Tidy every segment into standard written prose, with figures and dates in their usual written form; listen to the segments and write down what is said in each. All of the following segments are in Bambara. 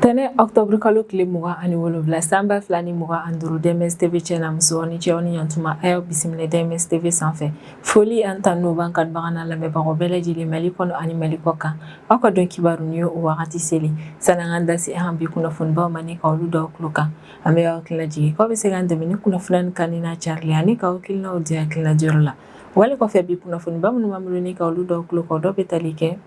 Tɛnɛ octobre kalo tile 27 san 2025, DMS TV cɛ n'a muso ni cɛw ni yantuma, a y'aw bisimila DMS TV sanfɛ. Foli ani tanu b'an kanubaga n'a lamɛnbagaw bɛɛ lajɛlen Mali kɔnɔ ani Mali kɔ kan. Aw ka don kibaru ni o wagati seli. Sani an k'an da se an bi kunnafonibaw ma ni ka olu da tulo kan, an bɛ aw hakili lajigin k'aw bɛ se k'an dɛmɛ ni kunnafoniya nin kanuni n'a carili ani k'aw hakilinaw di hakilina diyɔrɔ la. Wale kɔfɛ, bi kunnafoniba minnu b'an bolo ni ka olu da tulo kan, dɔ bɛ tali kɛ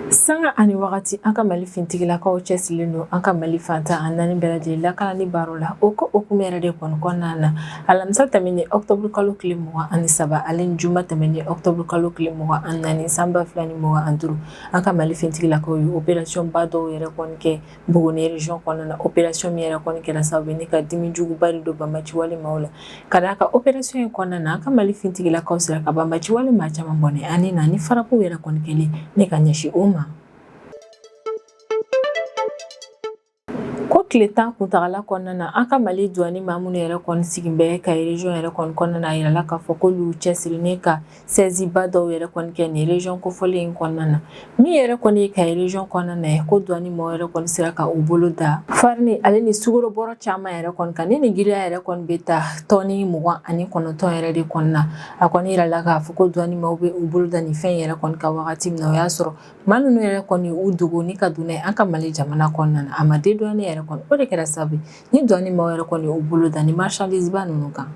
sanga ani wagati an ka Mali fintigilakaw cɛsirilen don an ka Mali fan 14 bɛɛ lajɛlen lakanani baaraw la. O ko hukumu yɛrɛ de kɔni kɔnɔna na, alamisa tɛmɛnen octobre kalo tile 23 ale ni juma tɛmɛnen octobre kalo tile 24 san 2025, an ka Mali fintigilakaw ye opération ba dɔw yɛrɛ kɔni kɛ Buguni région kɔnɔna na. Opération min yɛrɛ kɔni kɛra sababu ye ni ka dimi juguba de don banbaciwale maaw la, ka d'a kan opération in kɔnɔna na, an ka Mali fintigilakaw sera ka banbaciwale maa caman bɔnɛ ani na ni frappe yɛrɛ kɔni kɛlen ne ka ɲɛsin o ma. Ko tile 10 kuntagala kɔnɔna na, an ka Mali douane maa minnu yɛrɛ kɔni sigin bɛ Kayi région yɛrɛ kɔni kɔnɔna na, a yirala k'a fɔ k'olu cɛsiri ne ka saisie ba dɔw yɛrɛ kɔni kɛ nin région kofɔlen in kɔnɔna na. Min yɛrɛ kɔni ye Kayi région kɔnɔna na ye, ko douane maaw yɛrɛ kɔni sera ka u bolo da farini ale ni sukaro bɔrɔ caman yɛrɛ kɔni kan, ni nin giriya yɛrɛ kɔni bɛ taa tɔni 29 yɛrɛ de kɔni na. A kɔni yirala k'a fɔ ko douane maaw bɛ u bolo da nin fɛn yɛrɛ kɔni kan wagati min na, o y'a sɔrɔ maa ninnu yɛrɛ kɔni u dogo ni ka don n'a ye an ka Mali jamana kɔnɔna na. A ma dédouané yɛrɛ kɔni, o de kɛra sababu ni douane maaw yɛrɛ kɔni u bolo da ni marchandise ba ninnu kan.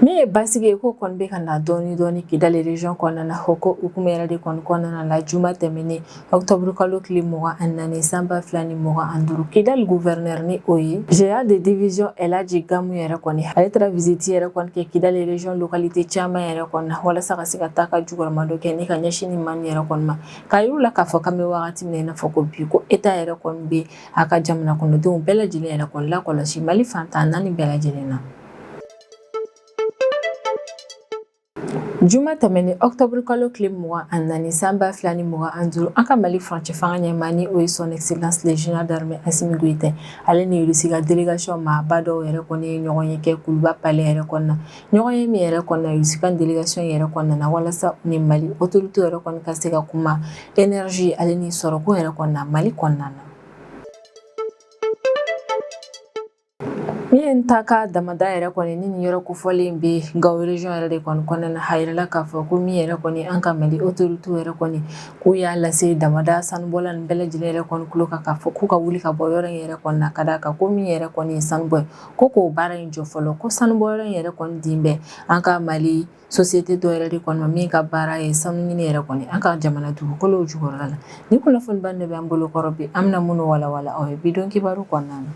Min ye basigi ye, ko kɔni bɛ ka na dɔɔni dɔɔni Kidali région kɔnɔna na. O ko hukumu yɛrɛ de kɔni kɔnɔna la, juma tɛmɛnen octobre kalo tile 24 san 2025, Kidali gouverneur ni o ye général de division Elhaji Gamu yɛrɛ kɔni, ale taara visite yɛrɛ kɔni kɛ Kidali région localité caman yɛrɛ kɔni na, walasa ka se ka taa ka jukɔrɔmadon kɛ ni ka ɲɛsin ni maa yɛrɛ kɔni ma, k'a yir'u la k'a fɔ k'an bɛ wagati min na i n'a fɔ ko bi, ko État yɛrɛ kɔni bɛ a ka jamana kɔnɔdenw bɛɛ lajɛlen yɛrɛ kɔni lakɔlɔsi Mali fan 14 bɛɛ lajɛlen na. Juma tɛmɛnen octobre kalo tile 24 san 2025, an ka Mali furancɛ fanga ɲɛmaa ni o ye son excellence le général d'armée Assimi Goïta, ale ni Russie ka délégation maaba dɔw yɛrɛ kɔni ye ɲɔgɔn ye kɛ Kuluba palais yɛrɛ kɔnɔna. Ɲɔgɔn ye min yɛrɛ kɔnɔna, Russie ka délégation yɛrɛ kɔnɔna na, walasa ni Mali autorité yɛrɛ kɔni ka se ka kuma énergie ale ni sɔrɔko yɛrɛ kɔnɔna Mali kɔnɔna na. Min ye Ntaka damada yɛrɛ kɔni ni nin yɔrɔ kofɔlen bɛ Gao région yɛrɛ de kɔni kɔnɔna na, a yirala k'a fɔ ko min yɛrɛ kɔni an ka Mali autorité yɛrɛ kɔni k'u y'a lase damada sanubɔla nin bɛɛ lajɛlen yɛrɛ kɔni tulo kan, k'a fɔ k'u ka wuli ka bɔ yɔrɔ in yɛrɛ kɔni na, ka d'a kan ko min yɛrɛ kɔni ye sanubɔ ye, ko k'o baara in jɔ fɔlɔ, ko sanubɔ yɔrɔ in yɛrɛ kɔni din bɛ an ka Mali société dɔ yɛrɛ de kɔni ma min ka baara ye sanu ɲini yɛrɛ kɔni an ka jamana dugukolow jukɔrɔla la. Ni kunnafoniba de bɛ an bolo kɔrɔ bi, an bɛna minnu walawala aw ye bi don kibaru kɔnɔna na.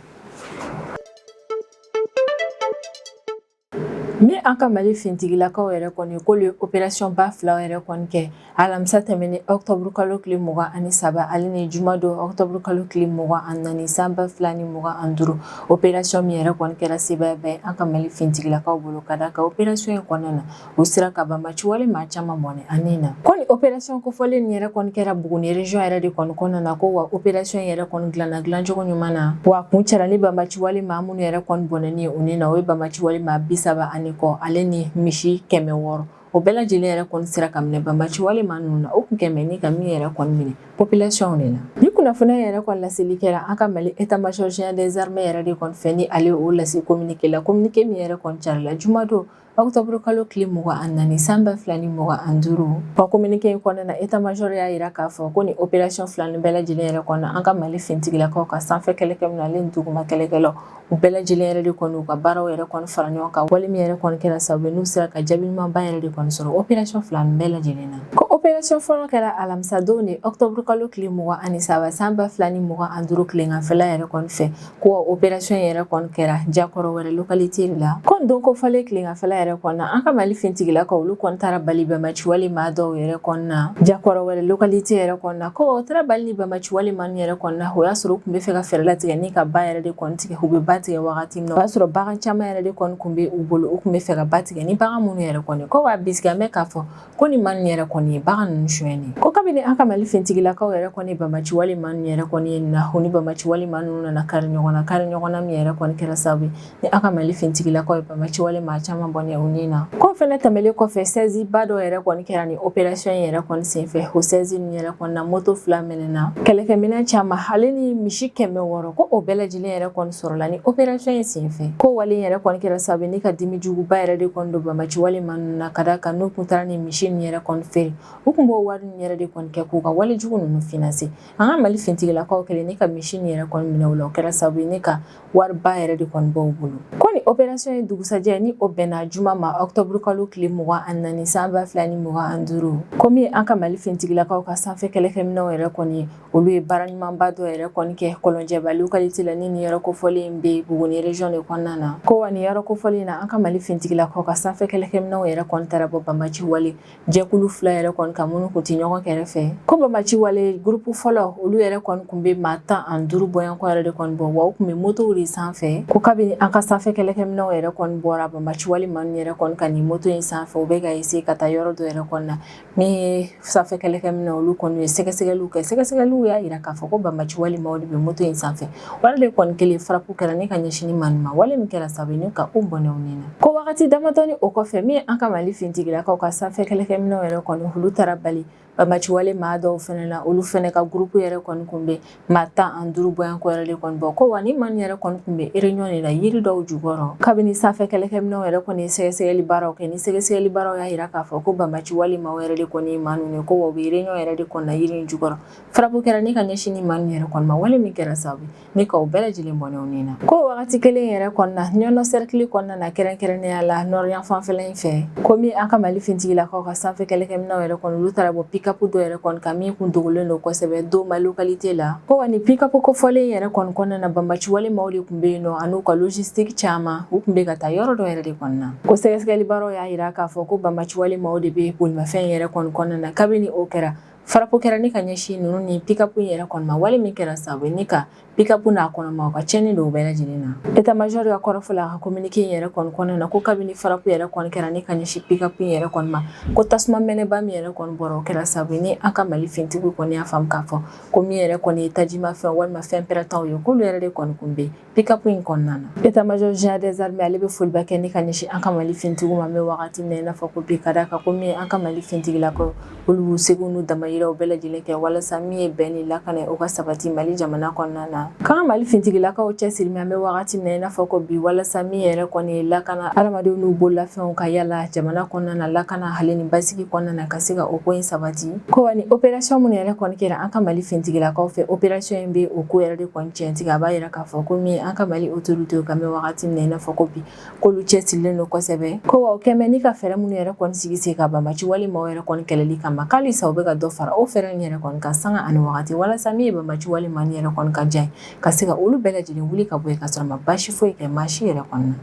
Min an ka Mali fintigilakaw yɛrɛ kɔni k'olu ye opération ba fila yɛrɛ kɔni kɛ alamisa tɛmɛnen octobre kalo tile 23 ale ni jumadon octobre kalo tile 24 san 2025. Opération min yɛrɛ kɔni kɛra sebaayaba ye an ka Mali fintigilakaw bolo, ka d'a kan opération in kɔnɔna na, u sera ka banbaciwale maa caman bɔnɛ ani na. Ko ni opération kofɔlen nin yɛrɛ kɔni kɛra Buguni région yɛrɛ de kɔni kɔnɔna na, ko wa opération yɛrɛ kɔni dilanna dilancogo ɲuman na, wa kuncɛra ni banbaciwale maa minnu yɛrɛ kɔni bɔnɛni u ni na, o ye banbaciwale maa 30 ani kɔ ale ni misi 600. O bɛɛ lajɛlen yɛrɛ kɔni sera ka minɛ banbaciwale maa ninnu na, o kun kɛmɛ ni ka min yɛrɛ kɔni minɛ population de la. Ni kunnafoniya yɛrɛ kɔni laseli kɛra an ka Mali état major général des armées yɛrɛ de kɔni fɛ, ni ale o lase communiqué la, communiqué min yɛrɛ kɔni carila jumadon octobre kalo tile 24 san 2025. Wa communiqué in kɔnɔna na, état major y'a yira k'a fɔ ko ni opération fila nin bɛɛ lajɛlen yɛrɛ kɔnɔ, an ka Mali fintigilakaw ka sanfɛ kɛlɛkɛminɛn ale ni duguma kɛlɛkɛlaw, u bɛɛ lajɛlen yɛrɛ de kɔni u ka baaraw yɛrɛ kɔni fara ɲɔgɔn kan, wale min yɛrɛ kɔni kɛra sababu ye n'u sera ka jaabi ɲumanba yɛrɛ de kɔni sɔrɔ opération fila nin bɛɛ lajɛlen na. Ko opération fɔlɔ kɛra alamisa don de octobre kalo tile 23 san 2025 tileganfɛla yɛrɛ kɔni fɛ. Ko opération yɛrɛ kɔni kɛra Jakɔrɔ wɛrɛ localité de la. Ko don ko fɔlen tileganfɛla yɛrɛ kɔni na, an ka Mali fintigilakaw olu kɔni taara bali banbaciwale maa dɔw yɛrɛ kɔni na Jakɔrɔ wɛrɛ localité yɛrɛ kɔni na. Ko o taara bali ni banbaciwale maa ninnu yɛrɛ kɔni na, o y'a sɔrɔ u tun bɛ fɛ ka fɛɛrɛ latigɛ ni ka ba yɛrɛ de kɔni tigɛ. U bɛ ba tigɛ wagati min na, o y'a sɔrɔ bagan caman yɛrɛ de kɔni kun bɛ u bolo, u tun bɛ fɛ ka ba tigɛ ni bagan minnu yɛrɛ kɔni. Ko wa bisigi an bɛ k'a fɔ ko ni maa ninnu yɛrɛ kɔni ye bagan ninnu sonyɛni. Ko kabini an ka Mali fintigilakaw yɛrɛ kɔni banbaciwale maa ninnu yɛrɛ kɔni ye na, u ni banbaciwale maa ninnu nana kari ɲɔgɔn na, kari ɲɔgɔn na min yɛrɛ kɔni kɛra sababu ye ni an ka Mali fintigilakaw ye banbaciwale maa caman bɔnɛ bɔnɛ u ni na. Ko fɛnɛ tɛmɛlen kɔfɛ, saisie ba dɔ yɛrɛ kɔni kɛra ni opération yɛrɛ kɔni senfɛ. O saisie nin yɛrɛ kɔni na, moto 2 minɛna, kɛlɛkɛminɛn caman, ale ni misi 600, ko o bɛɛ lajɛlen yɛrɛ kɔni sɔrɔla ni opération in senfɛ. Ko wale yɛrɛ kɔni kɛra sababu ni ka dimi juguba yɛrɛ de kɔni don banbaci wale maa ninnu na, ka d'a kan n'u kun taara ni misi nin yɛrɛ kɔni feere, u kun b'o wari nin yɛrɛ de kɔni kɛ k'u ka wale jugu ninnu financer. An ka Mali finitigilakaw kɛlen ni ka misi nin yɛrɛ kɔni minɛ u la, o kɛra sababu ye ni ka wariba yɛrɛ de kɔni bɔ u bolo. Ko ni opération ye dugusajɛ ni o bɛnna juma ma, octobre kalo tile 24 san 2025, komi an ka Mali finitigilakaw ka sanfɛ kɛlɛkɛminɛnw yɛrɛ kɔni, olu ye baara ɲumanba dɔ yɛrɛ kɔni kɛ Kɔlɔnjɛba localité la, ni nin yɔrɔ kofɔlen bɛ Buguni région de kɔnɔna na. Ko wa nin yɔrɔ kofɔlen na, an ka Mali finitigilakaw ka sanfɛ kɛlɛkɛminɛnw yɛrɛ kɔni taara bɔ banbaci wale jɛkulu 2 yɛrɛ kɔni kan, minnu kun tɛ ɲɔgɔn kɛrɛfɛ. Ko banbaci wale groupe fɔlɔ, olu yɛrɛ kɔni kun bɛ maa 15 bɔɲɔgɔnko yɛrɛ de kɔni bɔ, wa u kun bɛ motow de sanfɛ. Ko kabini an ka sanfɛ kɛlɛkɛminɛnw yɛrɛ kɔni bɔra banbaci wale maa ninnu yɛrɛ kɔni kan nin moto in sanfɛ, u bɛ ka essayer ka taa yɔrɔ dɔ yɛrɛ kɔni na, min ye sanfɛ kɛlɛkɛminɛn, olu kɔni ye sɛgɛsɛgɛliw kɛ. Sɛgɛsɛgɛliw y'a jira k'a fɔ ko banbaci wale maaw de bɛ moto in sanfɛ. Wale de kɔni kelen frappe kɛra ni ka ɲɛsin maa ma, wale min kɛra sababu ni ka u bɔnɛ u ni na. Ko wagati damadɔni o kɔfɛ, min ye an ka Mali finitigilakaw ka sanfɛ kɛlɛkɛminɛnw yɛrɛ kɔni, olu taara bali banbaci wale maa dɔw fɛnɛ na, olu fɛnɛ ka groupe yɛrɛ kɔni kun bɛ maa 15 bɔɲɔgɔnko yɛrɛ de kɔni bɔ. Ko wa ni maa yɛrɛ kɔni kun bɛ réunion de la yiri dɔw jukɔrɔ. Kabini sanfɛ kɛlɛkɛminɛnw yɛrɛ kɔni ye sɛgɛsɛgɛli baaraw kɛ, ni sɛgɛsɛgɛli baaraw y'a jira k'a fɔ ko banbaci wale maaw yɛrɛ de kɔni ye maa ninnu ye, ko wa u bɛ réunion yɛrɛ de kɔni na yiri in jukɔrɔ, frappe kɛra ni ka ɲɛsin ni maa ninnu yɛrɛ kɔni ma, wale min kɛra sababu ni ka u bɛɛ lajɛlen bɔnɛ u ni na. Ko wagati kelen yɛrɛ kɔnɔna, Ɲɔnɔ cercle kɔnɔna na, kɛrɛnkɛrɛnnenya la nord yan fanfɛla in fɛ, komi an ka Mali finitigilakaw ka sanfɛ kɛlɛkɛminɛnw yɛrɛ kɔni, olu taara bɔ pick-up dɔ yɛrɛ kɔni kan min kun dogolen don kosɛbɛ Doma localité la. Ko wa ni pick-up kofɔlen yɛrɛ kɔni kɔnɔna na, banbaci wale maaw de kun bɛ yen nɔ, an'u ka logistique caman, u kun bɛ ka taa yɔrɔ dɔ yɛrɛ de kɔnɔna na. Ko sɛgɛsɛgɛli baaraw y'a jira k'a fɔ ko banbaci wale maaw de bɛ bolimafɛn yɛrɛ kɔni kɔnɔna na. Kabini o kɛra, frappe kɛra ni ka ɲɛsin ninnu ni pick-up in yɛrɛ kɔni ma, wale min kɛra sababu ni ka pick-up n'a kɔnɔma ka tiɲɛni don u bɛɛ lajɛlen na. État-major ka kɔrɔfɔ la, a ka communiqué in yɛrɛ kɔni kɔnɔna na, ko kabini frappe yɛrɛ kɔni kɛra ni ka ɲɛsin pick-up in yɛrɛ kɔni ma, ko tasuma mɛnɛba min yɛrɛ kɔni bɔra, o kɛra sababu ni an ka Mali finitigiw kɔni y'a faamu k'a fɔ ko min yɛrɛ kɔni ye tajimafɛn walima fɛn pɛrɛntaw ye, k'olu yɛrɛ de kɔni kun bɛ pick-up in kɔnɔna na. État-major général des armées, ale bɛ foliba kɛ ni ka ɲɛsin an ka Mali finitigiw ma, an bɛ wagati min na i n'a fɔ ko bi, ka d'a kan ko min ye an ka Mali finitigilakaw, olu b'u seko n'u damayiraw bɛɛ lajɛlen kɛ walasa min ye bɛn ni lakana, o ka sabati Mali jamana kɔnɔna na. K'an ka Mali finitigilakaw cɛsiri an bɛ wagati min na i n'a fɔ ko bi, walasa min yɛrɛ kɔni ye lakana, adamadenw n'u bololafɛnw ka yala jamana kɔnɔna na, lakana hali ni basigi kɔnɔna na, ka se ka o ko in sabati. Ko wa ni opération minnu yɛrɛ kɔni kɛra an ka Mali finitigilakaw fɛ, opération in bɛ o ko yɛrɛ de kɔni tiɲɛtigi. A b'a jira k'a fɔ ko min an ka Mali autorité kan bɛ wagati min na i n'a fɔ ko bi, k'olu cɛsirilen don kosɛbɛ. Ko wa o kɛmɛ ni ka fɛɛrɛ minnu yɛrɛ kɔni sigi sen kan banbaci wale maaw yɛrɛ kɔni kɛlɛli kama, k'alisa u bɛ ka dɔ fara o fɛɛrɛ in yɛrɛ kɔni kan sanga ani wagati, walasa min ye banbaci wale maa yɛrɛ kɔni ka diya ye, ka se ka olu bɛɛ lajɛlen wuli ka bɔ yen, ka sɔrɔ ma baasi foyi kɛ maa si yɛrɛ kɔni na.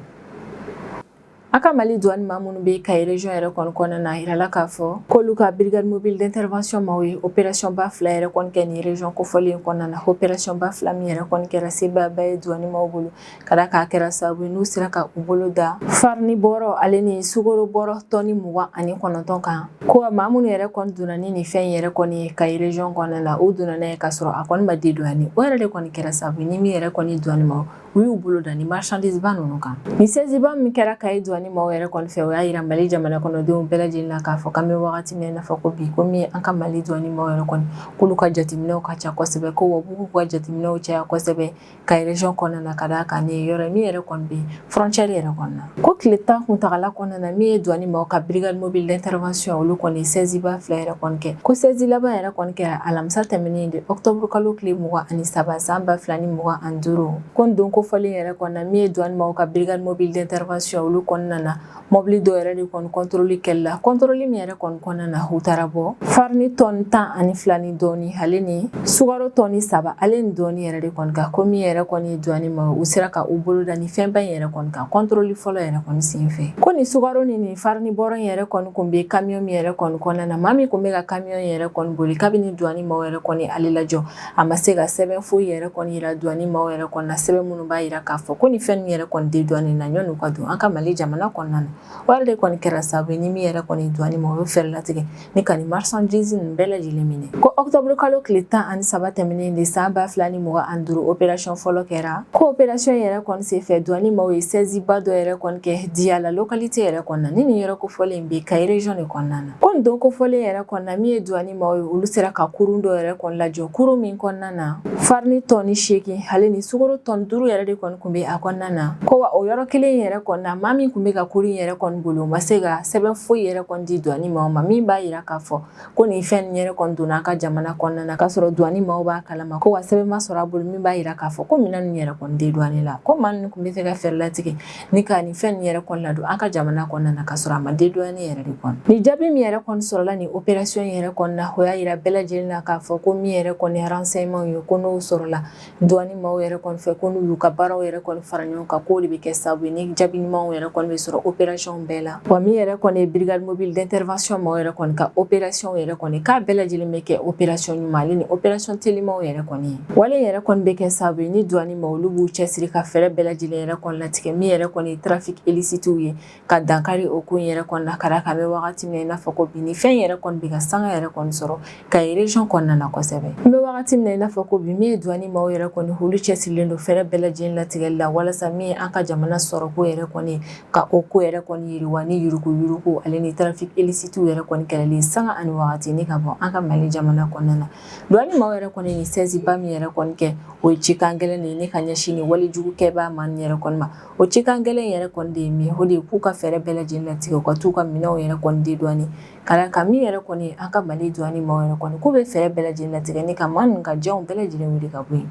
A ka Mali douane maa minnu bɛ Kayi région yɛrɛ kɔni kɔnɔna na, a yirala k'a fɔ k'olu ka brigade mobile d'intervention maaw ye opération ba 2 yɛrɛ kɔni kɛ nin région kofɔlen kɔnɔna na. Opération ba 2 min yɛrɛ kɔni kɛra sebaaba ye douane maaw bolo, ka d'a kan a kɛra sababu ye n'u sera ka u bolo da farini bɔrɔ ale ni sukaro bɔrɔ tɔni 29 kan. Ko maa minnu yɛrɛ kɔni donna ni nin fɛn yɛrɛ kɔni ye Kayi région kɔnɔna na, u donna n'a ye k'a sɔrɔ a kɔni ma dédouaner. O yɛrɛ de kɔni kɛra sababu ye ni min yɛrɛ kɔni douane maaw, u y'u bolo da ni marchandise ba ninnu kan. Ni saisie ba min kɛra Kayi douane maaw yɛrɛ kɔni fɛ, o y'a yira Mali jamana kɔnɔdenw bɛɛ lajɛlen na k'a fɔ k'an bɛ wagati min na i n'a fɔ ko bi, ko min an ka Mali douane maaw yɛrɛ kɔni, k'olu ka jateminɛw ka ca kosɛbɛ. Ko wa b'u ka jateminɛw caya kosɛbɛ Kayi région kɔnɔna na, ka d'a kan nin ye yɔrɔ min yɛrɛ kɔni bɛ frontière yɛrɛ kɔnɔna na. Ko tile 10 kuntagala kɔnɔna na, min ye douane maaw ka brigade mobile d'intervention, olu kɔni saisie ba 2 yɛrɛ kɔni kɛ. Ko saisie laban yɛrɛ kɔni kɛra alamisa tɛmɛnen de, octobre kalo tile 23 san 2025. Ko nin don kofɔlen yɛrɛ kɔnɔna na, min ye douane maaw ka brigade mobile d'intervention, olu kɔnɔna na, mobili dɔw yɛrɛ de kɔni contrôle kɛli la. Contrôle min yɛrɛ kɔni kɔnɔna na, u taara bɔ farini tɔni 12 ni dɔɔni, ale ni sukaro tɔni 3 ale ni dɔɔni yɛrɛ de kɔni kan. Ko min yɛrɛ kɔni ye douane ma, u sera ka u bolo da ni fɛnba in yɛrɛ kɔni kan contrôle fɔlɔ yɛrɛ kɔni senfɛ. Ko ni sukaro ni nin farini bɔrɔ in yɛrɛ kɔni kun bɛ camion min yɛrɛ kɔni kɔnɔna na, maa min kun bɛ ka camion yɛrɛ kɔni boli, kabini douane maaw yɛrɛ kɔni ale lajɔ, a ma se ka sɛbɛn foyi yɛrɛ kɔni yira douane maaw yɛrɛ kɔni na, sɛbɛn minnu b'a b'a jira k'a fɔ ko nin fɛn ninnu yɛrɛ kɔni dédouané na yanni u ka don an ka Mali jamana kɔnɔna na. O yɛrɛ de kɔni kɛra sababu ye ni min yɛrɛ kɔni douane maaw bɛ fɛɛrɛ latigɛ ni ka nin marchandise ninnu bɛɛ lajɛlen minɛ. Ko octobre kalo tile 13 tɛmɛnen de san 2025, opération fɔlɔ kɛra. Ko opération yɛrɛ kɔni senfɛ, douane maaw ye saisie ba dɔ yɛrɛ kɔni kɛ Diyala localité yɛrɛ kɔnɔna ni nin yɔrɔ kofɔlen bɛ Kayi région de kɔnɔna na. Ko nin don kofɔlen yɛrɛ kɔnɔna, min ye douane maaw ye, olu sera ka kurun dɔ yɛrɛ kɔni lajɔ, kurun min kɔnɔna na farini tɔni 8 ale ni sukaro tɔni 5 yɛrɛ de kɔni tun bɛ a kɔnɔna na. Ko wa o yɔrɔ kelen yɛrɛ kɔnɔna, maa min tun bɛ ka kurun yɛrɛ kɔni boli, o ma se ka sɛbɛn foyi yɛrɛ kɔni di douane maaw ma min b'a jira k'a fɔ ko nin fɛn nin yɛrɛ kɔni donna an ka jamana kɔnɔna na, k'a sɔrɔ douane maaw b'a kalama. Ko wa sɛbɛn ma sɔrɔ a bolo min b'a jira k'a fɔ ko minɛn ninnu yɛrɛ kɔni dédouané la. Ko maa ninnu tun bɛ fɛ ka fɛɛrɛ latigɛ ni ka nin fɛn nin yɛrɛ kɔni ladon an ka jamana kɔnɔna na, k'a sɔrɔ a ma dédouané yɛrɛ de kɔnɔ. Nin jaabi min yɛrɛ kɔni sɔrɔla nin opération yɛrɛ kɔnɔna na, o y'a jira bɛɛ lajɛlen na k'a fɔ ko min yɛrɛ kɔni renseignement ye, ko n'o sɔrɔla douane maaw yɛrɛ kɔni fɛ, ko n'u y'u ka baaraw yɛrɛ kɔni fara ɲɔgɔn kan, k'o de bɛ kɛ sababu ye ni jaabi ɲumanw yɛrɛ kɔni bɛ sɔrɔ opération bɛɛ la. Wa min yɛrɛ kɔni ye brigade mobile d'intervention maaw yɛrɛ kɔni ka opération yɛrɛ kɔni, k'a bɛɛ lajɛlen bɛ kɛ opération ɲuman ale ni opération telimanw yɛrɛ kɔni ye. Wale yɛrɛ kɔni bɛ kɛ sababu ye ni douane maaw olu b'u cɛsiri ka fɛɛrɛ bɛɛ lajɛlen yɛrɛ kɔni latigɛ min yɛrɛ kɔni ye trafic illicite ye, ka dankari o ko in yɛrɛ kɔni na, ka d'a kan an bɛ wagati min na i n'a fɔ ko bi, ni fɛn yɛrɛ kɔni bɛ ka sanga yɛrɛ kɔni sɔrɔ Kayi région kɔnɔna na kosɛbɛ. N bɛ wagati min na i n'a fɔ ko bi, min ye douane maaw yɛrɛ kɔni, olu cɛsirilen don fɛɛrɛ bɛɛ lajɛlen latigɛli la walasa min ye an ka jamana sɔrɔko yɛrɛ kɔni, ka o ko yɛrɛ kɔni yiriwa ni yuruku yuruku ale ni trafic illicite yɛrɛ kɔni kɛlɛli sanga ani wagati ni ka bɔ an ka Mali jamana kɔnɔna na. Douane maaw yɛrɛ kɔni ni saisie ba min yɛrɛ kɔni kɛ, o ye cikan gɛlɛn de ye ni ka ɲɛsin ni walejugukɛbaa maa nin yɛrɛ kɔni ma. O cikan gɛlɛn yɛrɛ kɔni de ye min ye, o de ye k'u ka fɛɛrɛ bɛɛ lajɛlen latigɛ u ka t'u ka minɛnw yɛrɛ kɔni dédouaner, ka d'a kan min yɛrɛ kɔni an ka Mali douane maaw yɛrɛ kɔni, k'u bɛ fɛɛrɛ bɛɛ lajɛlen latigɛ ni ka maa ninnu ka janw bɛɛ lajɛlen wuli ka bɔ yen.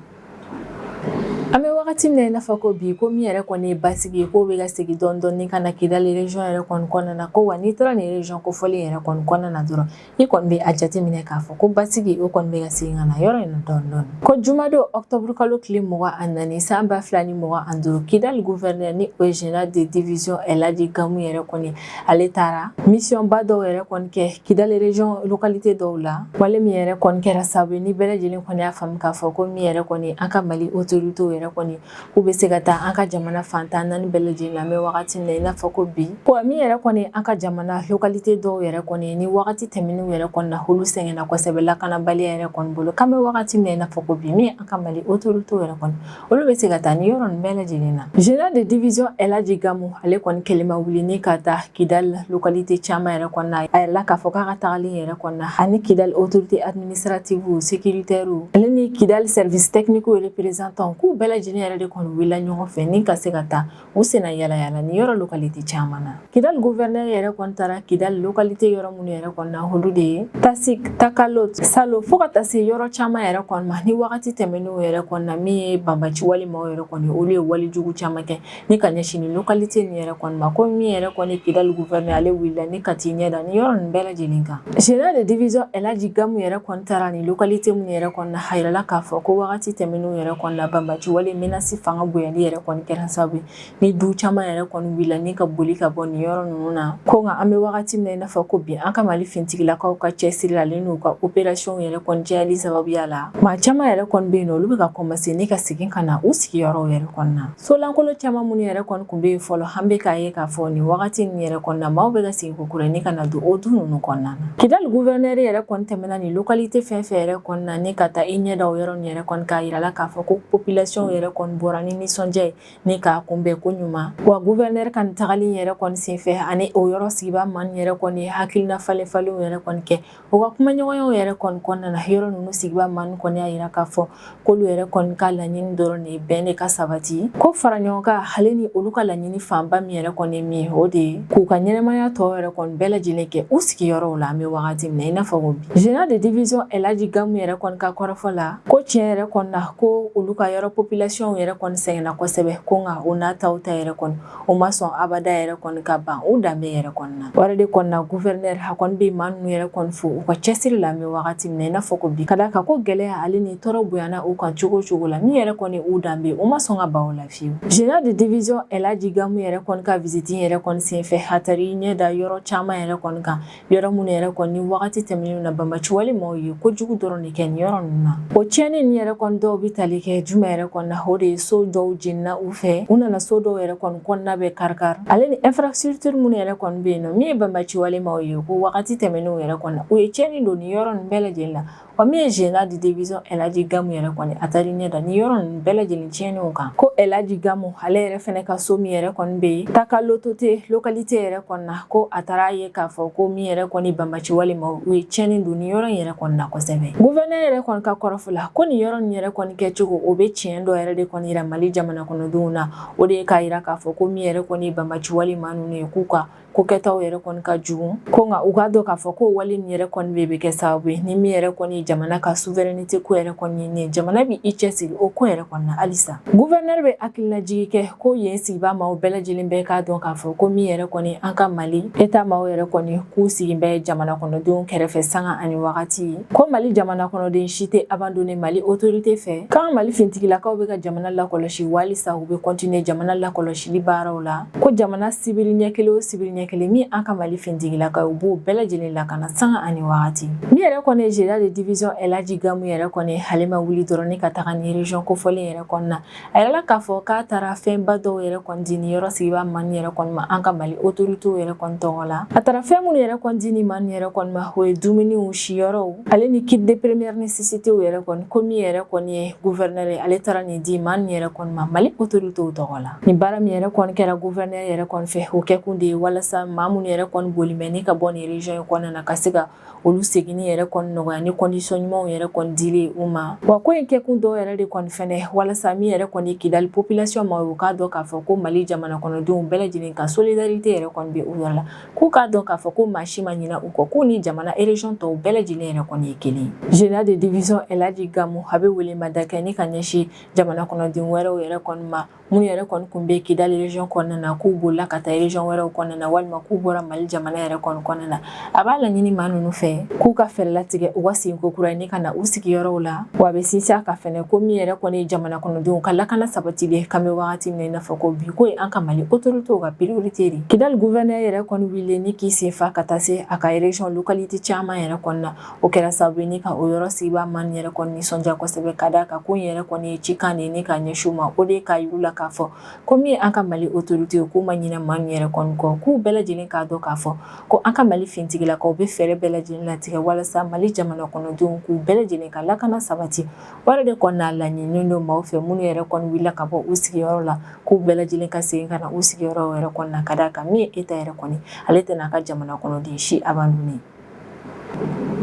An bɛ wagati min na i n'a fɔ ko bi, ko min yɛrɛ kɔni ye basigi ye, k'o bɛ ka segin dɔɔni dɔɔni ka na Kidali région yɛrɛ kɔni kɔnɔna na. Ko wa n'i taara nin région kofɔlen yɛrɛ kɔni kɔnɔna na dɔrɔn, i kɔni bɛ a jateminɛ k'a fɔ ko basigi o kɔni bɛ ka segin ka na yɔrɔ in na dɔɔni dɔɔni. Ko jumadon octobre kalo tile 24 san 2025, Kidali gouverneur ni o ye général de division Elhadji Gamou yɛrɛ kɔni, ale taara mission ba dɔw yɛrɛ kɔni kɛ Kidali région localité dɔw la. Wale min yɛrɛ kɔni kɛra sababu ye ni bɛɛ lajɛlen kɔni y'a faamu k'a fɔ ko min yɛrɛ kɔni an ka Mali autorités yɛrɛ kɔni, k'u bɛ se ka taa an ka jamana fan 14 bɛɛ lajɛlen na an bɛ wagati min na i n'a fɔ ko bi. Ko min yɛrɛ kɔni an ka jamana localité dɔw yɛrɛ kɔni, ni wagati tɛmɛnenw yɛrɛ kɔni na, olu sɛgɛnna kosɛbɛ lakanabaliya yɛrɛ kɔni bolo, k'an bɛ wagati min na i n'a fɔ ko bi, min an ka Mali autorités yɛrɛ kɔni, olu bɛ se ka taa ni yɔrɔ ninnu bɛɛ lajɛlen na. Général de division Elhadji Gamou, ale kɔni kɛlen ma wuli ni ka taa Kidali localité caman yɛrɛ kɔnɔna. A yɛrɛ k'a fɔ k'a ka tagali yɛrɛ kɔnɔna, ani Kidali autorité administrative, sécuritaire, ale ni Kidali service technique représentant, k'u bɛɛ lajɛlen yɛrɛ de kɔni wulila ɲɔgɔn fɛ ni ka se ka taa u senna yala yala ni yɔrɔ localité caman na. Kidali gouverneur yɛrɛ kɔni taara Kidali localité yɔrɔ minnu yɛrɛ kɔni na, olu de ye Tasik, Takalot, Salo, fo ka taa se yɔrɔ caman yɛrɛ kɔni ma. Ni wagati tɛmɛnenw yɛrɛ kɔni na, min ye banbaci wale maaw yɛrɛ kɔni, olu ye walejugu caman kɛ ni ka ɲɛsin ni localité nin yɛrɛ kɔni ma. Ko min yɛrɛ kɔni Kidali gouverneur, ale wulila ni ka t'i ɲɛ da ni yɔrɔ ninnu bɛɛ lajɛlen kan. Général de division Elhadji Gamou yɛrɛ kɔni taara ni localité minnu yɛrɛ kɔni na, a yirala k'a fɔ ko wagati tɛmɛnenw yɛrɛ kɔni na, banbaci wale menace fanga bonyali yɛrɛ kɔni kɛra sababu ye ni du caman yɛrɛ kɔni wulila ni ka boli ka bɔ nin yɔrɔ ninnu na. Ko nka an bɛ wagati min na i n'a fɔ ko bi, an ka Mali finitigilakaw ka cɛsiri ale n'u ka opération yɛrɛ kɔni cayali sababuya la, maa caman yɛrɛ kɔni bɛ yen nɔ, olu bɛ ka commencer ni ka segin ka na u sigiyɔrɔw yɛrɛ kɔni na. Solankolon caman minnu yɛrɛ kɔni tun bɛ yen fɔlɔ, an bɛ k'a ye k'a fɔ nin wagati nin yɛrɛ kɔni na, maaw bɛ ka segin kokura ni ka na don o du ninnu kɔnɔna na. Kidali gouverneur yɛrɛ kɔni tɛmɛna nin localité fɛn fɛn yɛrɛ kɔni na ni ka taa i ɲɛ da o yɔrɔ nin yɛrɛ kɔni, k'a yira la k'a fɔ ko population yɛrɛ kɔni bɔra ni nisɔndiya ye ni k'a kunbɛn ko ɲuman. Wa gouverneur ka nin tagali yɛrɛ kɔni senfɛ, ani o yɔrɔ sigibaa maa nin yɛrɛ kɔni hakilina falen falenw yɛrɛ kɔni kɛ o ka kumaɲɔgɔnyaw yɛrɛ kɔni kɔnɔna na, yɔrɔ ninnu sigibaa maa nin kɔni y'a yira k'a fɔ k'olu yɛrɛ kɔni ka laɲini dɔrɔn de ye bɛn de ka sabati, ko fara ɲɔgɔn kan, ale ni olu ka laɲini fanba min yɛrɛ kɔni ye min ye, o de ye k'u ka ɲɛnamaya tɔ yɛrɛ kɔni bɛɛ lajɛlen kɛ u sigiyɔrɔw la an bɛ wagati min na i n'a fɔ ko bi. Général de division Elhadji Gamou yɛrɛ kɔni ka kɔrɔfɔ la, ko tiɲɛ yɛrɛ kɔni na, ko olu ka yɔrɔ population yɛrɛ kɔni sɛgɛnna kosɛbɛ, ko nka o n'a taw ta yɛrɛ kɔni, o ma sɔn abada yɛrɛ kɔni ka ban u danbe yɛrɛ kɔni na. O yɛrɛ de kɔni na, gouverneur a kɔni bɛ maa ninnu yɛrɛ kɔni fo u ka cɛsiri la an bɛ wagati min na i n'a fɔ ko bi, ka d'a kan ko gɛlɛya ale ni tɔɔrɔ bonyana u kan cogo o cogo la, min yɛrɛ kɔni u danbe, u ma sɔn ka ban o la fiyewu. Général de division Elhadji Gamou yɛrɛ kɔni ka visite yɛrɛ kɔni senfɛ, a taara i ɲɛ da yɔrɔ caman yɛrɛ kɔni kan, yɔrɔ minnu yɛrɛ kɔni ni wagati tɛmɛnenw na, banbaci wale maaw ye kojugu dɔrɔn de kɛ nin yɔrɔ ninnu na. O tiɲɛni nin yɛrɛ kɔni dɔw bɛ tali kɛ jumɛn yɛrɛ kɔni na, o de de ye so dɔw jenina u fɛ, u nana so dɔw yɛrɛ kɔni kɔnɔna bɛ karikari, ale ni infrastructure minnu yɛrɛ kɔni bɛ yen nɔ. Min ye banbaci wale maaw ye, ko wagati tɛmɛnenw yɛrɛ kɔni u ye tiɲɛni don nin yɔrɔ ninnu bɛɛ lajɛlen la. Wa min ye général de division Elhaji Gamu yɛrɛ kɔni, a taara ɲɛ da ni yɔrɔ ninnu bɛɛ lajɛlen tiɲɛnenw kan. Ko Elhaji Gamu ale yɛrɛ fɛnɛ ka so min yɛrɛ kɔni bɛ yen Takalotote localité yɛrɛ kɔni na, ko a taara ye k'a fɔ ko min yɛrɛ kɔni banbaci wale maaw u ye tiɲɛni don nin yɔrɔ in yɛrɛ kɔni na kosɛbɛ. Gouverneur yɛrɛ kɔni ka kɔrɔfɔ la, ko nin yɔrɔ nin yɛrɛ kɔni kɛcogo, o bɛ tiɲɛ dɔ yɛrɛ de kɔni yira Mali jamana kɔnɔdenw na. O de ye k'a yira k'a fɔ ko min yɛrɛ kɔni banbaci wale maa ninnu ye, k'u ka ko kɛtaw yɛrɛ kɔni ka jugu, ko nka u k'a dɔn k'a fɔ ko wale nin yɛrɛ kɔni bɛ kɛ sababu ye ni min yɛrɛ kɔni jamana ka souveraineté ko yɛrɛ kɔni ye, jamana bɛ i cɛsiri o ko yɛrɛ kɔni na halisa. Gouverneur bɛ hakilinajigi kɛ ko yen sigibaa maaw bɛɛ lajɛlen bɛɛ k'a dɔn k'a fɔ ko min yɛrɛ kɔni an ka Mali État maaw yɛrɛ kɔni k'u sigi bɛ jamana kɔnɔdenw kɛrɛfɛ sanga ani wagati, ko Mali jamana kɔnɔden si tɛ abandonné Mali autorité fɛ, k'an Mali fintigilakaw bɛ ka jamana lakɔlɔsi walisa u bɛ continuer jamana lakɔlɔsili baaraw la, ko jamana sibiri ɲɛ kelen o sibiri ɲɛ kelen, min an ka Mali fintigilakaw u b'o bɛɛ lajɛlen lakana sanga ani wagati. Min yɛrɛ kɔni ye général de division Elhaji Gamu yɛrɛ kɔni, ale ma wuli dɔrɔn ni ka taga ni région kofɔlen yɛrɛ kɔni na. A yɛrɛ k'a fɔ k'a taara fɛnba dɔw yɛrɛ kɔni di ni yɔrɔ sigibaa maa yɛrɛ kɔni ma an ka Mali autorités yɛrɛ kɔni tɔgɔ la. A taara fɛn minnu yɛrɛ kɔni di ni maa yɛrɛ kɔni ma, o ye dumuniw, siyɔrɔw, ale ni kit de première nécessité yɛrɛ kɔni. Ko min yɛrɛ kɔni ye gouverneur ye, ale taara nin di maa yɛrɛ kɔni ma Mali autorités tɔgɔ la. Nin baara min yɛrɛ kɔni kɛra gouverneur yɛrɛ kɔni fɛ, o kɛkun de ye walasa maa minnu yɛrɛ kɔni boli bɛ ni ka bɔ nin région in kɔnɔna na, ka se ka olu seginni yɛrɛ kɔni nɔgɔya ni condition ɲumanw yɛrɛ kɔni dili u ma. Wa ko in kɛkun dɔw yɛrɛ de kɔni fɛnɛ, walasa min yɛrɛ kɔni Kidali population ma, u k'a dɔn k'a fɔ ko Mali jamana kɔnɔdenw bɛɛ lajɛlen ka solidarité yɛrɛ kɔni bɛ u yɔrɔ la, k'u k'a dɔn k'a fɔ ko maa si ma ɲinɛ u kɔ, k'u ni jamana région tɔw bɛɛ lajɛlen yɛrɛ kɔni ye kelen. Général de division Elhaji Gamu a bɛ welemada kɛ ni ka ɲɛsin jamana kɔnɔden wɛrɛw yɛrɛ kɔni ma, minnu yɛrɛ kɔni tun bɛ Kidali région kɔnɔna na, k'u bolila ka taa région wɛrɛw kɔnɔna na, walima k'u bɔra Mali jamana yɛrɛ kɔni kɔnɔna na. A b'a laɲini maa ninnu fɛ k'u ka fɛɛrɛ latigɛ u ka segin ko kura ni ka na u sigiyɔrɔw la. Wa a bɛ sinsin a kan fɛnɛ ko min yɛrɛ kɔni ye jamana kɔnɔdenw ka lakana sabatili kan bɛ wagati min na i n'a fɔ ko bi, ko ye an ka Mali autorités ka priorité de. Kidali gouverneur yɛrɛ kɔni wulilen ni k'i sen fa ka taa se a ka région localité caman yɛrɛ kɔni na, o kɛra sababu ye ni ka o yɔrɔ sigibaa maa yɛrɛ kɔni nisɔndiya kosɛbɛ, ka d'a kan ko in yɛrɛ kɔni ye cikan de ye ni ka ɲɛsin u ma. O de ye k'a yir'u la k'a fɔ ko min ye an ka Mali autorité ye, k'u ma ɲinɛ maa min yɛrɛ kɔni kɔ, k'u bɛɛ lajɛlen k'a dɔn k'a fɔ ko an ka Mali fintigilakaw bɛ fɛɛrɛ bɛɛ lajɛlen latigɛ walasa Mali jamana kɔnɔdenw k'u bɛɛ lajɛlen ka lakana sabati. O yɛrɛ de kɔni n'a laɲininen don maaw fɛ minnu yɛrɛ kɔni wulila ka bɔ u sigiyɔrɔ la, k'u bɛɛ lajɛlen ka segin ka na u sigiyɔrɔ yɛrɛ kɔni na, ka d'a kan min ye État yɛrɛ kɔni, ale tɛna a ka jamana kɔnɔden si abandonné.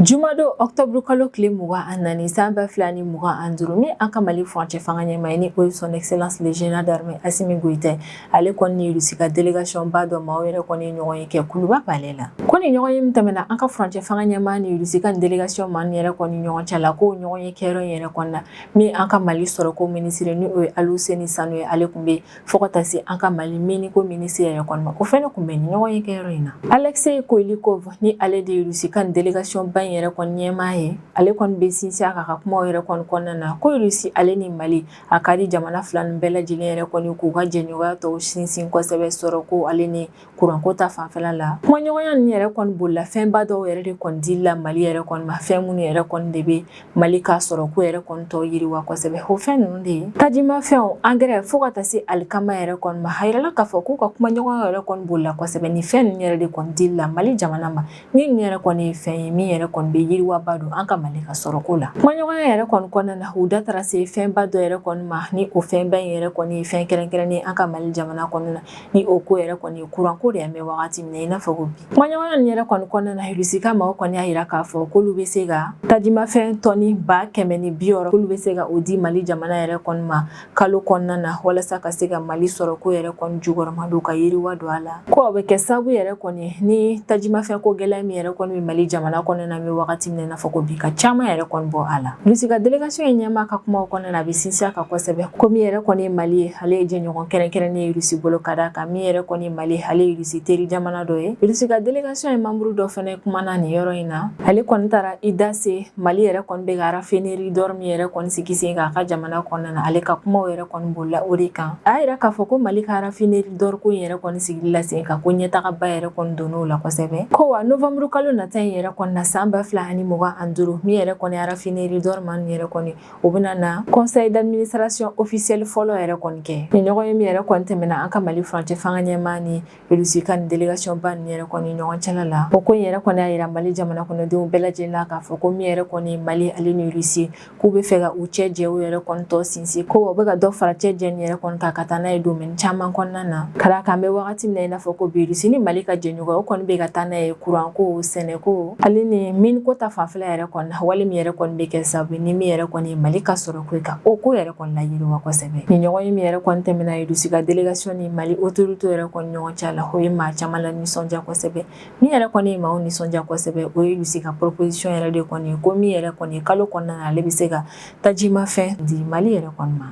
Jumadon octobre kalo tile 24 san 2025, min an ka Mali furancɛ fanga ɲɛmaa ye, ni o ye son excellence le général d'armée Assimi Goïta, ale kɔni ni Russie ka délégation ba dɔ maaw yɛrɛ kɔni ye ɲɔgɔn ye kɛ Kuluba palais la. Ko ni ɲɔgɔn ye min tɛmɛna an ka furancɛ fanga ɲɛmaa ni Russie ka délégation maa yɛrɛ kɔni ɲɔgɔn cɛ la, k'o ɲɔgɔn ye kɛyɔrɔ in yɛrɛ kɔni na, min an ka Mali sɔrɔko minisiri, ni o ye Aluseni Sanu ye, ale tun bɛ fo ka taa se an ka Mali miniko minisiri yɛrɛ kɔni ma, o fɛnɛ tun bɛ nin ɲɔgɔn ye kɛyɔrɔ in na. Alexei Kolikov, ni ale de ye Russie ka délégation ba in yɛrɛ kɔni ɲɛmaa ye, ale kɔni bɛ sinsin a ka kumaw yɛrɛ kɔni kɔnɔna na ko Russie ale ni Mali, a ka di jamana fila ninnu bɛɛ lajɛlen yɛrɛ kɔni k'u ka jɛɲɔgɔnya tɔw sinsin kosɛbɛ sɔrɔko ale ni kuranko ta fanfɛla la. Kumaɲɔgɔnya ninnu yɛrɛ kɔni bolila fɛnba dɔw yɛrɛ de kɔni dili la Mali yɛrɛ kɔni ma, fɛn minnu yɛrɛ kɔni de bɛ Mali ka sɔrɔko yɛrɛ kɔni tɔ yiriwa kosɛbɛ. O fɛn ninnu de ye tajimafɛnw, engrais, fo ka taa se alikama yɛrɛ kɔni ma. A yirala k'a fɔ k'u ka kumaɲɔgɔnya yɛrɛ kɔni bolila kosɛbɛ ni fɛn ninnu yɛrɛ de kɔni dili la Mali jamana ma, ni nin yɛrɛ kɔni ye fɛn ye min yɛrɛ kɔni bɛ yiriwaba don an ka Mali ka sɔrɔko la. Kumaɲɔgɔnya yɛrɛ kɔni kɔnɔna na, u da taara se fɛnba dɔ yɛrɛ kɔni ma, ni o fɛnba in yɛrɛ kɔni ye fɛn kɛrɛnkɛrɛnnen an ka Mali jamana kɔnɔna na, ni o ko yɛrɛ kɔni ye kuranko de ye an bɛ wagati min na i n'a fɔ ko bi. Kumaɲɔgɔnya nin yɛrɛ kɔni kɔnɔna na, Russie ka maaw kɔni y'a yira k'a fɔ k'olu bɛ se ka tajimafɛn tɔni 160,000, k'olu bɛ se ka o di Mali jamana yɛrɛ kɔni ma kalo kɔnɔna na, walasa ka se ka Mali sɔrɔko yɛrɛ kɔni jukɔrɔma don, ka yiriwa don a la. Ko o bɛ kɛ sababu yɛrɛ kɔni ni tajimafɛn ko gɛlɛya min yɛrɛ kɔni bɛ Mali jamana kɔnɔna na bɛ wagati min na i n'a fɔ ko bi, ka caman yɛrɛ kɔni bɔ a la. Russie ka délégation in ɲɛmaa ka kumaw kɔnɔna na, a bɛ sinsin a kan kosɛbɛ ko min yɛrɛ kɔni ye Mali ye, ale ye jɛɲɔgɔn kɛrɛnkɛrɛnnen ye Russie bolo, ka d'a kan min yɛrɛ kɔni ye Mali, ale ye Russie teri jamana dɔ ye. Russie ka délégation in membre dɔ fana kumana nin yɔrɔ in na. Ale kɔni taara i da se Mali yɛrɛ kɔni bɛ ka raffinerie d'or min yɛrɛ kɔni sigi sen kan a ka jamana kɔnɔna na. Ale ka kumaw yɛrɛ kɔni bolila o de kan. A y'a yira k'a fɔ ko Mali ka raffinerie d'or ko in yɛrɛ kɔni sigili la sen kan, ko ɲɛtagaba yɛrɛ kɔni donn'o la kosɛbɛ. Ko wa novembre kalo nata in yɛrɛ kɔni na san san 2025, min yɛrɛ kɔni raffinerie d'or maa ninnu yɛrɛ kɔni, u bɛna na conseil d'administration officiel fɔlɔ yɛrɛ kɔni kɛ. Nin ɲɔgɔn ye min yɛrɛ kɔni tɛmɛna an ka Mali furancɛ fanga ɲɛmaa ni Russie ka nin délégation ba nin yɛrɛ kɔni ɲɔgɔn cɛla la, o ko in yɛrɛ kɔni y'a yira Mali jamana kɔnɔdenw bɛɛ lajɛlen la k'a fɔ ko min yɛrɛ kɔni Mali ale ni Russie, k'u bɛ fɛ ka u cɛ jɛw yɛrɛ kɔni tɔ sinsin, ko u bɛ ka dɔ fara cɛ jɛ nin yɛrɛ kɔni kan ka taa n'a ye domaine caman kɔnɔna na. Ka d'a kan an bɛ wagati min na i n'a fɔ ko bi, Russie ni Mali ka jɛɲɔgɔnya, o kɔni bɛ ka taa n'a ye kuran ko, sɛnɛko ale ni mine ko ta fanfɛla yɛrɛ kɔni na, wale min yɛrɛ kɔni bɛ kɛ sababu ye ni min yɛrɛ kɔni ye Mali ka sɔrɔ ko ka o ko yɛrɛ kɔni layiriwa kosɛbɛ. Nin ɲɔgɔn ye min yɛrɛ kɔni tɛmɛna Russie ka délégation ni Mali autorité yɛrɛ kɔni ɲɔgɔn cɛ la, o ye maa caman la nisɔndiya kosɛbɛ. Min yɛrɛ kɔni ye maaw nisɔndiya kosɛbɛ, o ye Russie ka proposition yɛrɛ de kɔni ye, ko min yɛrɛ kɔni ye kalo kɔnɔna na, ale bɛ se ka tajimafɛn di Mali yɛrɛ kɔni ma.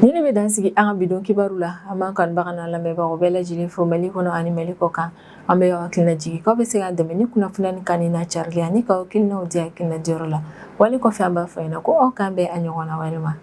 Nin de bɛ dan sigi an ka bi don kibaru la. An b'an kanubaga n'an lamɛnbagaw bɛɛ lajɛlen fo Mali kɔnɔ ani Mali kɔ kan. An bɛ hakilina jigin k'aw bɛ se k'an dɛmɛ ni kunnafoniya kanuni n'a carili ani k'aw hakilinaw di hakilina diyɔrɔ la. Wale kɔfɛ, an b'a fɔ ɲɛna ko aw k'an bɛn a ɲɔgɔnna wɛrɛ ma.